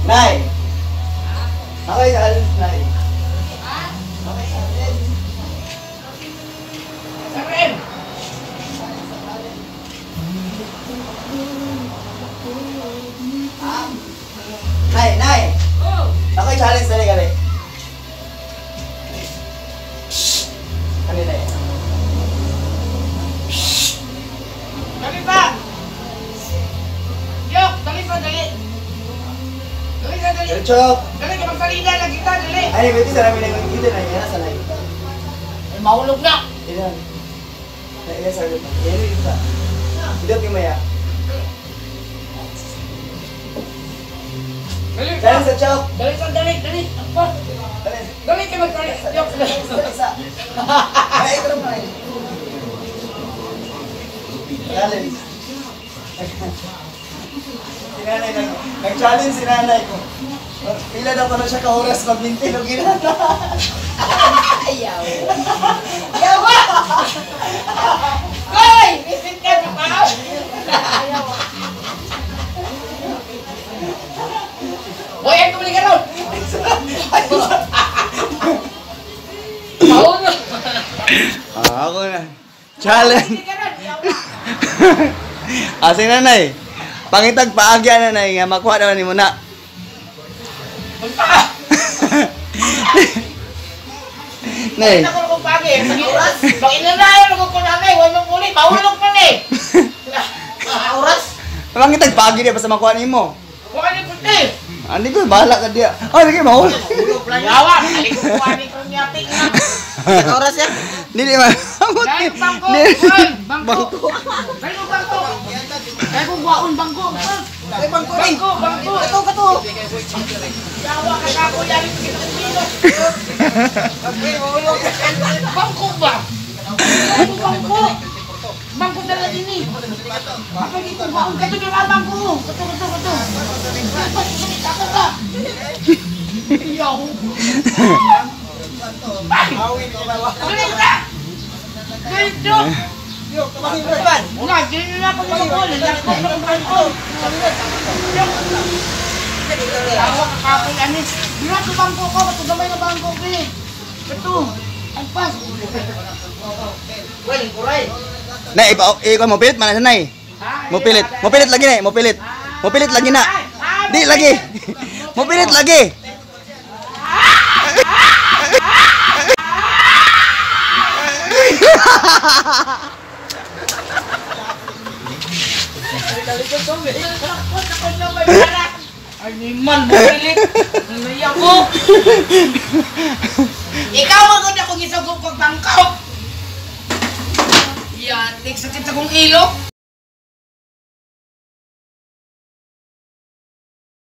Nay! Okay, challenge, Nay. Okay, challenge. Sarin! Nay, Nay! Oh! Okay, challenge na gali. Ano na yan? Dali pa! Yok! Dali pa, dali! Dali ka, dali! Diretso! Dali ka, magsalida lang kita, dali! Ay, wait, sa namin na kita na yan, sa layo. Ay, mahulog na! Ilan? Na ilan sa ulit? Ilan yung iba? Idot yung maya. Dali pa! Challenge sa chok! Dali sa, dali, dali! Apa? Challenge! Dali ka magsalida! Yok! Dali! Sa isa! Ay, ito naman. Challenge. Si nanay nag-challenge si nanay ko. Pila daw ko na siya ka-oras magminti o ginana. Ayaw! Yawa! Hoy! Visit ka na pa! Hoy, ay tumuli ka ron! Mahulog! Ah, ako na. Challenge. Visit ka ron! Yawa! Ah, si nanay. Pangitag paagya nanay nga makuha naman nimo na. Punta! Nay. Ako na kong pagi. Pakinanayan ako ko nanay. Huwag mong uli. Mahulog man eh. Oras? Pangitag paagi diya basta makuha nimo. Huwag ka ni puti. Andi ko bahala ka diya. Oh, sige mahulog. Yawa. Aliko ko ani ko niyati na. Oras yan? Dili man. Dahil bangko. Dili. Hoy, bangko. Dahil ko bangko. Dahil ko guwaon bangko. Ay, bangko rin. Bangko, bangko. Kato, kato. Yawa ka kako yari ko kita kilo. Bangko ba? Bangko, bangko. Bangko talaga din eh. Kapag ito guwaon kato na bangko. Kato, kato, kato. Ako ka. Yaw. Ay! Dali ka! Dali, Dok! Una, dili na ako ng bangko. Lalakot na akong bangko. Tawa ka kapoy, ani. Dili ko bangko ko. Ito gamay na bangko, pre. Ito. Ang pas. Well, kuray. Nay, ipa ikaw mo pilit man na nay. Mo pilit. Mo pilit lagi nay, mo pilit. Mo pilit lagi na. Di lagi. Mo pilit lagi. Animal, mo pilit. Nalaya ko. Ikaw ang ganda kong isugong pagtangkaw. Yatik, sakit akong ilok.